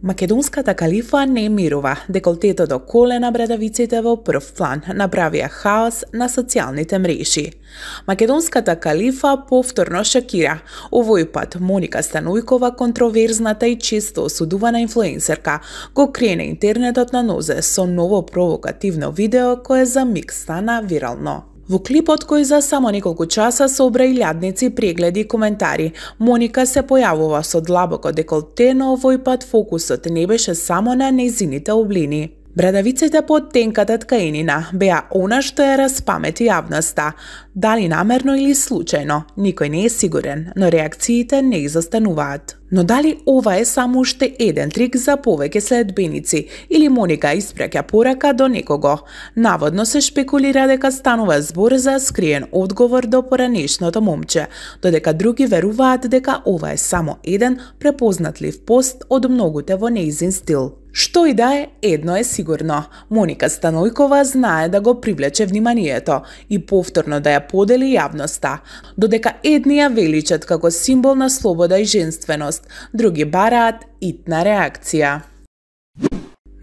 Македонската калифа не мирува, деколтето до колена, брадавиците во прв план направија хаос на социјалните мрежи. Македонската калифа повторно шокира. Овој пат Моника Станојкова, контроверзната и често осудувана инфлуенсерка, го крене интернетот на нозе со ново провокативно видео кое за миг стана вирално. Во клипот кој за само неколку часа собра илјадници прегледи и коментари, Моника се појавува со длабоко деколте, но овој пат фокусот не беше само на нејзините облини. Брадавиците под тенката ткаенина беа она што ја распамети јавноста. Дали намерно или случајно, никој не е сигурен, но реакциите не изостануваат. Но дали ова е само уште еден трик за повеќе следбеници или Моника испраќа порака до некого? Наводно се шпекулира дека станува збор за скриен одговор до поранешното момче, додека други веруваат дека ова е само еден препознатлив пост од многуте во нејзин стил. Што и да е, едно е сигурно. Моника Станојкова знае да го привлече вниманието и повторно да ја подели јавноста. Додека едни ја величат како символ на слобода и женственост, други бараат итна реакција.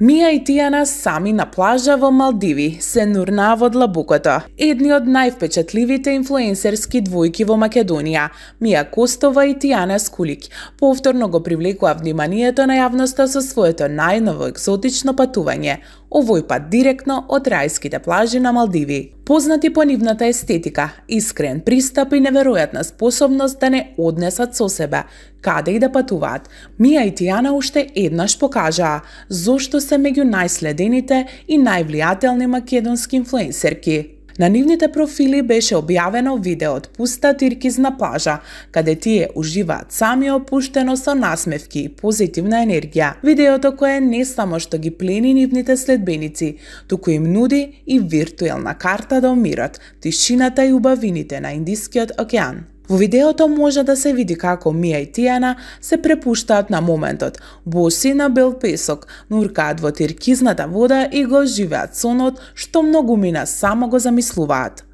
Мија и Тијана сами на плажа во Малдиви се нурнаа во длабокото. Едни од највпечатливите инфлуенсерски двојки во Македонија, Мија Костова и Тијана Скулик, повторно го привлекува вниманието на јавноста со своето најново екзотично патување, овој пат директно од рајските плажи на Малдиви. Познати по нивната естетика, искрен пристап и неверојатна способност да не однесат со себе каде и да патуваат, Мија и Тијана уште еднаш покажаа зошто се меѓу најследените и највлијателни македонски инфлуенсерки. На нивните профили беше објавено видео од пуста тиркизна плажа, каде тие уживаат сами опуштено со насмевки и позитивна енергија. Видеото кое не само што ги плени нивните следбеници, туку им нуди и виртуелна карта до мирот, тишината и убавините на Индискиот океан. Во видеото може да се види како Мија и Тијана се препуштаат на моментот, боси на бел песок, нуркаат во тиркизната вода и го живеат сонот што многумина само го замислуваат.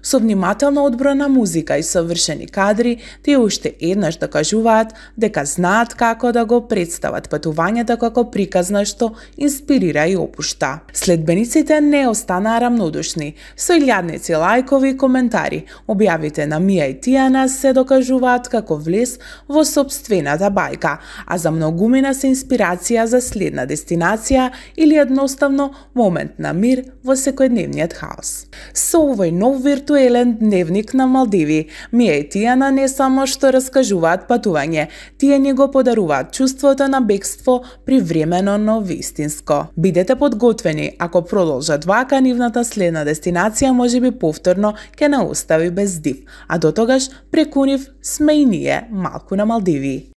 Со внимателно одбрана музика и совршени кадри, тие уште еднаш докажуваат дека знаат како да го представат патувањето како приказна што инспирира и опушта. Следбениците не останаа рамнодушни. Со илјадници лајкови и коментари, објавите на Мија и Тијана се докажуваат како влез во сопствената бајка, а за многумина се инспирација за следна дестинација или едноставно момент на мир во секојдневниот хаос. Со овој нов виртуелен дневник на Малдиви, Мија и Тијана не само што раскажуваат патување, тие ни го подаруваат чувството на бегство привремено, но вистинско. Бидете подготвени, ако продолжат вака, нивната следна дестинација можеби повторно ќе не остави без див, а до тогаш преку нив сме и ние малку на Малдиви.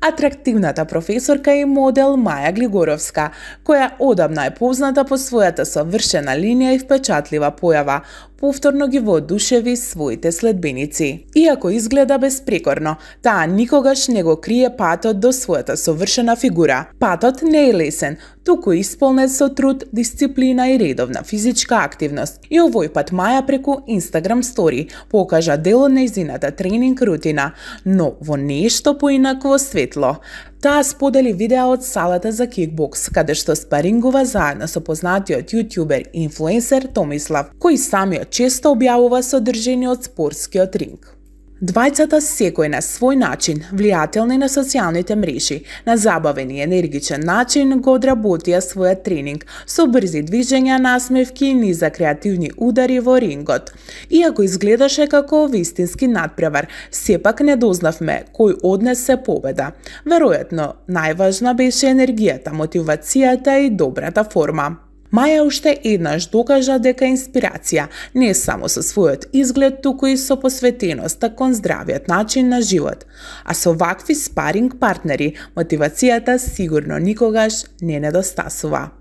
Атрактивната професорка и модел Маја Глигоровска, која одамна е позната по својата совршена линија и впечатлива појава, повторно ги воодушеви своите следбеници. Иако изгледа безпрекорно, таа никогаш не го крие патот до својата совршена фигура. Патот не е лесен, туку исполнет со труд, дисциплина и редовна физичка активност. И овој пат Маја преку Instagram Story покажа дел од нејзината тренинг рутина, но во нешто поинаково светло. Таа сподели видео од салата за кикбокс, каде што спарингува заедно со познатиот јутјубер и инфлуенсер Томислав, кој самиот често објавува содржини од спортскиот ринг. Двајцата секој на свој начин, влијателни на социјалните мрежи, на забавен и енергичен начин го одработија својот тренинг со брзи движења, насмевки и низа креативни удари во рингот. Иако изгледаше како вистински надпревар, сепак не дознавме кој однесе победа. Веројатно, најважна беше енергијата, мотивацијата и добрата форма. Маја уште еднаш докажа дека инспирација не само со својот изглед, туку и со посветеноста кон здравиот начин на живот. А со вакви спаринг партнери, мотивацијата сигурно никогаш не недостасува.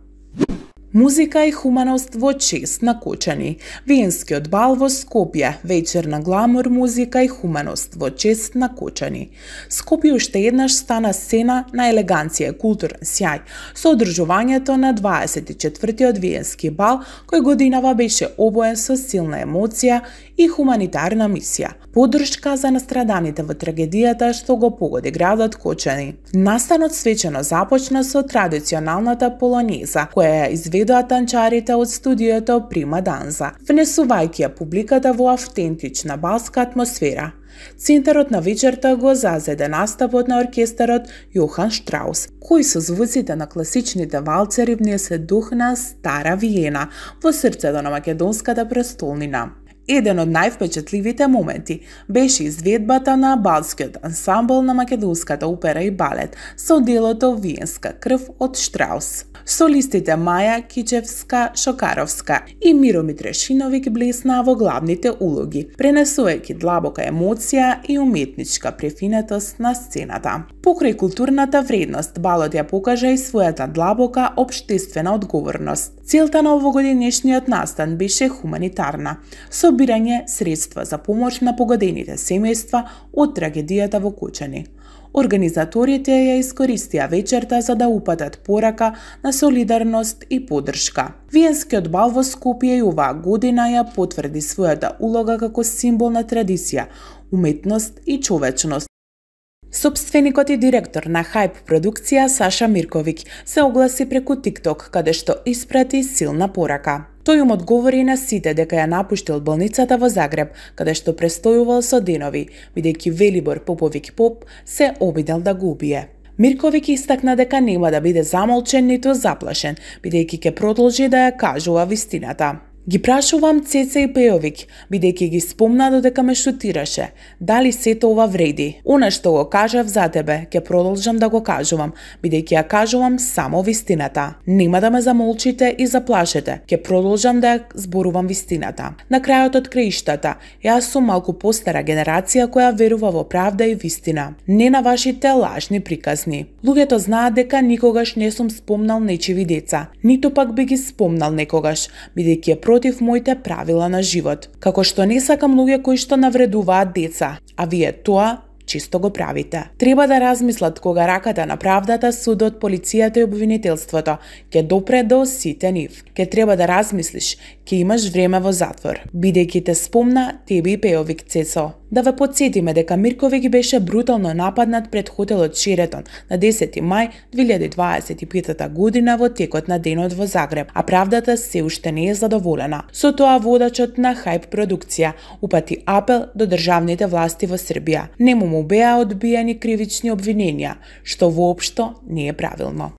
Музика и хуманост во чест на Кочани. Виенскиот бал во Скопје, вечер на гламур, музика и хуманост во чест на Кочани. Скопје уште еднаш стана сцена на елеганција и културен сјај со одржувањето на 24-тиот Виенски бал, кој годинава беше обоен со силна емоција и хуманитарна мисија. Поддршка за настраданите во трагедијата што го погоди градот Кочани. Настанот свечено започна со традиционалната полонеза, која ја изведоа танчарите од студиото Прима Данза, внесувајќи ја публиката во автентична балска атмосфера. Центарот на вечерта го зазеде настапот на оркестарот Јохан Штраус, кој со звуците на класичните валцери внесе дух на стара Виена во срцето на македонската престолнина. Еден од највпечатливите моменти беше изведбата на балскиот ансамбл на македонската опера и балет со делото Виенска крв од Штраус. Солистите Маја Кичевска-Шокаровска и Миро Митрешиновиќ блеснаа во главните улоги, пренесувајќи длабока емоција и уметничка префинетост на сцената. Покрај културната вредност, балот ја покажа и својата длабока општествена одговорност. Целта на овогодинешниот настан беше хуманитарна, собирање средства за помош на погодените семејства од трагедијата во Кочани. Организаторите ја искористија вечерта за да упатат порака на солидарност и поддршка. Виенскиот бал во Скопје и оваа година ја потврди својата улога како символ на традиција, уметност и човечност. Сопственикот и директор на Хајп продукција Саша Мирковиќ се огласи преку TikTok, каде што испрати силна порака. Тој им одговори на сите дека ја напуштил болницата во Загреб, каде што престојувал со денови, бидејќи Велибор Поповиќ Поп се обидел да го убие. Мирковиќ истакна дека нема да биде замолчен ниту заплашен, бидејќи ќе продолжи да ја кажува вистината. Ги прашувам Цеца и Пејовиќ, бидејќи ги спомна додека ме шутираше, дали сето ова вреди. Она што го кажав за тебе, ќе продолжам да го кажувам, бидејќи ја кажувам само вистината. Нема да ме замолчите и заплашете, ќе продолжам да ја зборувам вистината. На крајот од краиштата, јас сум малку постара генерација која верува во правда и вистина, не на вашите лажни приказни. Луѓето знаат дека никогаш не сум спомнал нечиви деца, ниту пак би ги спомнал некогаш, бидејќи е против моите правила на живот. Како што не сакам луѓе кои што навредуваат деца, а вие тоа чисто го правите. Треба да размислат кога раката на правдата, судот, полицијата и обвинителството ќе допре до сите нив. Ќе треба да размислиш, ќе имаш време во затвор. Бидејќи те спомна тебе и Пејовиќ, Цецо. Да ве потсетиме дека Мирковиќ беше брутално нападнат пред хотелот Шеретон на 10 мај 2025 година во текот на денот во Загреб, а правдата се уште не е задоволена. Со тоа водачот на Хајп продукција упати апел до државните власти во Србија. Не му беа одбиени кривични обвиненија, што воопшто не е правилно.